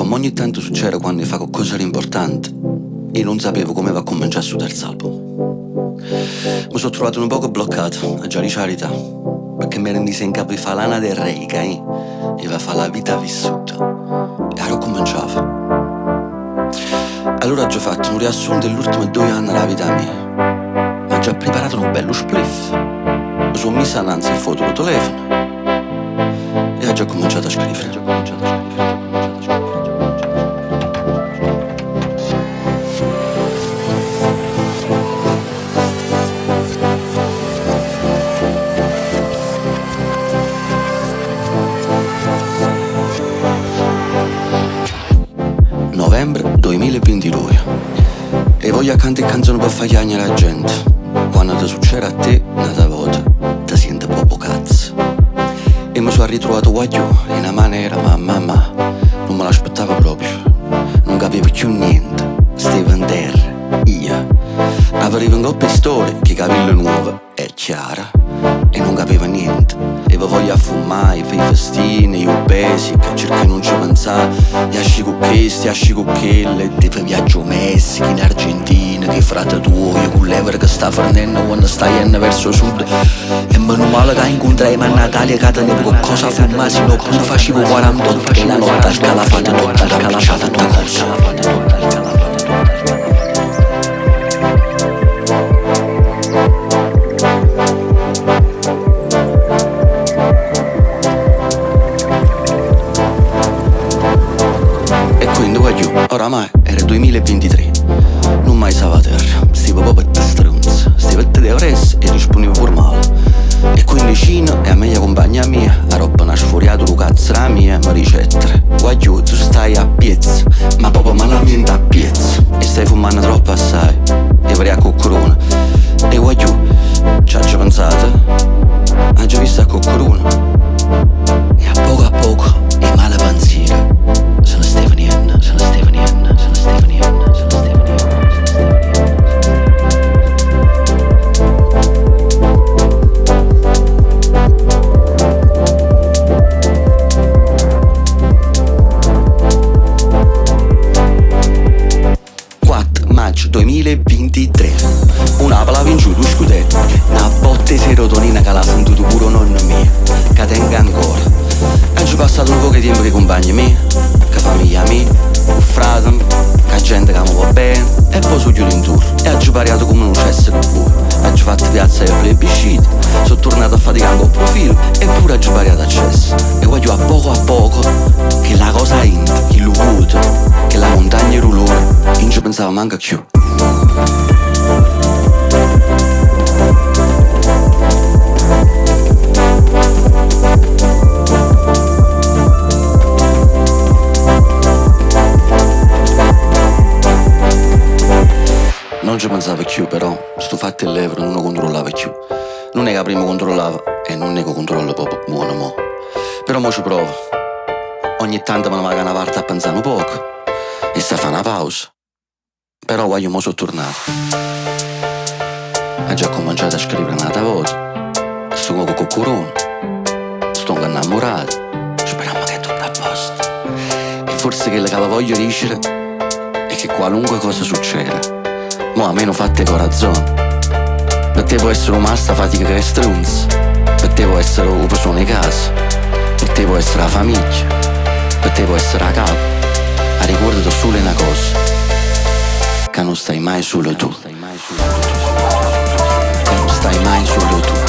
Come ogni tanto succede quando fa qualcosa di importante, io non sapevo come va a cominciare su terzo album. Mi sono trovato un poco bloccato, a già di carità, perché mi ero messo in capo di fare Lana Del Rey, eh? E va a fare la vita vissuta. E ora cominciava. Allora ho già fatto un riassunto degli ultimi 2 anni della vita mia. Ma ho già preparato un bello spliff. Mi sono messa innanzi il foto del telefono e ho già cominciato a scrivere. Già cominciato a scrivere, già cominciato a scrivere, già cominciato a scrivere. Novembre 2022. E voglio cantare canzoni per far chiagnere la gente. Quando ti succede a te, una volta, ti senti proprio cazzo. E mi sono ritrovato guagliù in una maniera, ma mamma, non me l'aspettavo proprio. Non capivo più niente. Stavo in terra, io. Avevo un coppia di storie, che capelli nuove, è chiara. E non capivo niente. E voglia a fumare, fai i festini, io basic, cerco di non ci pensare. Esci con questi, esci con quelle, ti fai viaggio in Messico, in Argentina, che frate tuo, con l'evera che sta fornendo quando stai andando verso sud. E meno male che incontrai a Natale che tenevo qualcosa a fumare, se no pure facevo 48 che la notte al calafate tutta la appicciata tutta cosa. E quindi guagliù, oramai era 2023. Non mai stava a terra, stavo proprio a stronzo. Stavo a te e rispondevo pure male. E quindi Cino e a meglio compagna mia, a roba una sfuriato lo cazzo la mia, mi ricetta. Guagliù, tu stai a piezza, ma proprio malamente a piezza. E stai fumando troppo assai, e vorrei a coccorona. E guagliù, ci ha già pensato? Ha già visto a coccorona? E a poco, i male pensieri se ne stavano in, se ne stavano in, se ne stavano in, se ne stavano in, se ne stavano in. 4 maggio 2023. Una pala vinciuto lo scudetto. Una botta di serotonina che l'ha sentito pure nonno mio, che tengo ancora. E ci ho passato un po' di tempo con i compagni miei, con famiglia mia, con frate, con gente che mi va bene. E poi sono chiuso in tour. E ho pariato come un cesso con voi. Ho fatto piazza e plebiscito. Sono tornato a faticare con profilo. Eppure ho pariato a cesso. E voglio a poco che la cosa entra, che lo vuoto, che la montagna rulore, non ci pensavo manco più. Non ci pensavo più però, sto fatto l'euro non lo controllava più. Non è che prima controllava e non è che controllo proprio buono mo. Però mo ci provo. Ogni tanto me ne vado una parte a pensare un poco e sta fa una pausa. Però guaglio mo sono tornato. Ho già cominciato a scrivere un'altra volta. Sto con coccorone. Sto innamorato. Speriamo che è tutto a posto. E forse quello che voglio dire è che qualunque cosa succeda, mo almeno fatte corazzone. Per te può essere una massa fatica che è strunz. Per te può essere una persona in casa. Per te può essere la famiglia. Per te può essere la capo. Ma ricordati solo una cosa. Che non stai mai solo tu. Che non stai mai solo tu.